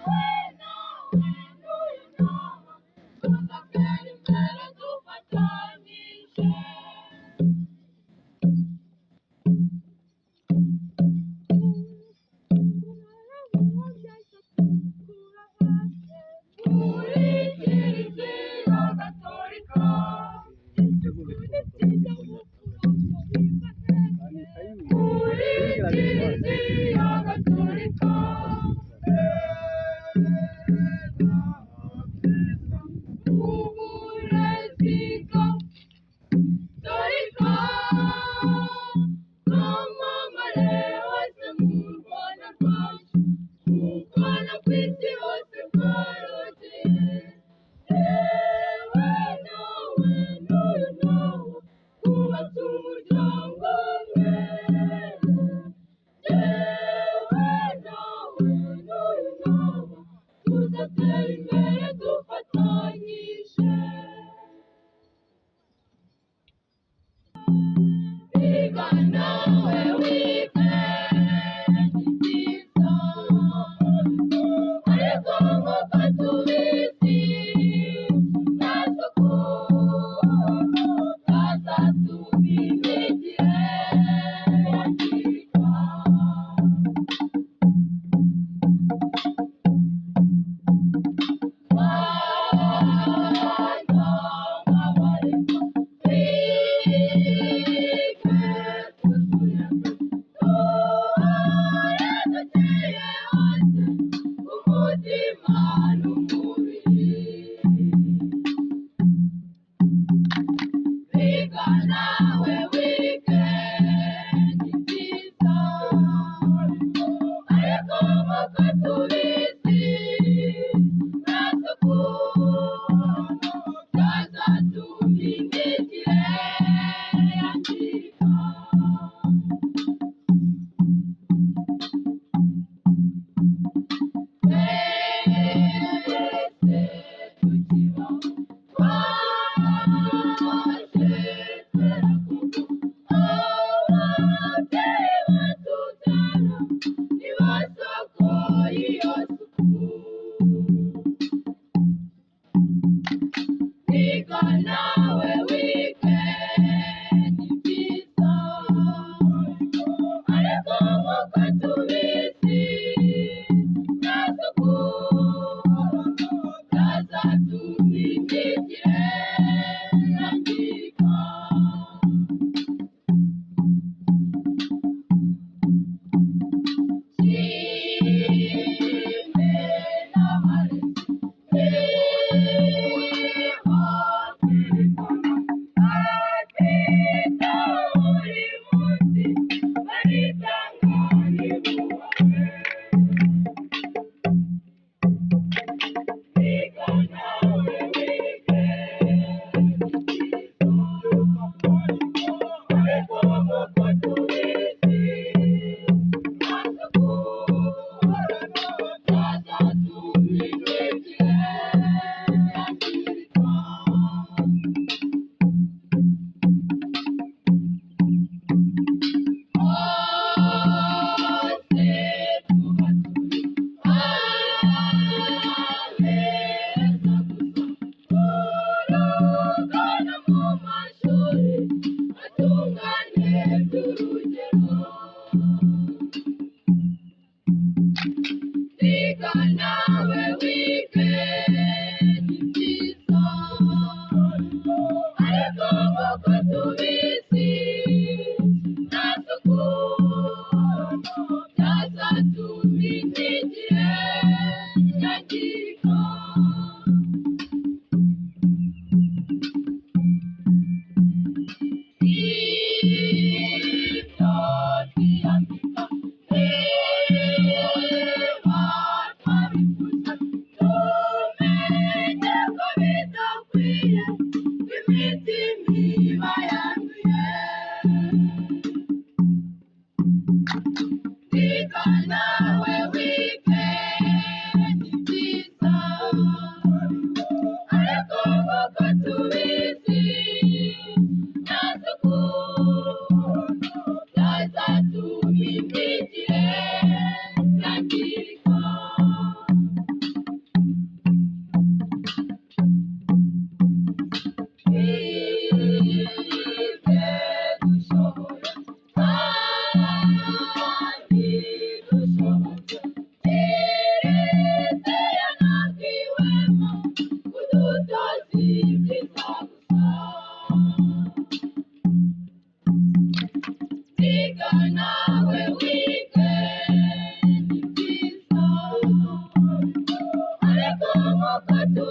Nawe n'uyu nawe tuzatera imbere dufatanyije. Muri Kiliziya Gatolika isuku ni byiza muri Kiliziya Gatolika. Uburezi Gatolika bwamamare hose mu Rwanda rwacu, kuko no ku isi hose bwarogeye. Yewe nawe n'uyu nawe twubatse umuryango umwe. Yewe nawe n'uyu nawe tuzatera imbere dufatanyije. Biga nawe wige ni byiza, ariko nk'uko tubizi nta suku yazatuma imyigire yangirika. Bana b'abarerwa twige twuzuye duhore dukeye hose umutima n'umubiri. Biga nawe wige ni byiza, ariko nk'uko tubizi nta suku byazatuma imyigire yangirika. Twese tukibaho twaje kera koko, ababyeyi batubyara ni bo soko y'iyo suku. Biga nawe wige ni byiza, ariko nk'uko tubizi nta suku byazatuma imyigire yangirika. Nshime n'abarezi nibo twerekana batwitaho buri munsi, baritanga ntibubahwe. Biga nawe wige ni byiza, ariko nk'uko tubizi nta suku byazatuma imyigire yangirika. Hose tuba turi abeza gusa, urugana mu mashuri atunganye by'urugero. Biga nawe wige ni byiza, ariko nk'uko tubizi nta suku byazatuma imyigire yangirika. Ibyo twiyambika niba twabikoze Nk'uko.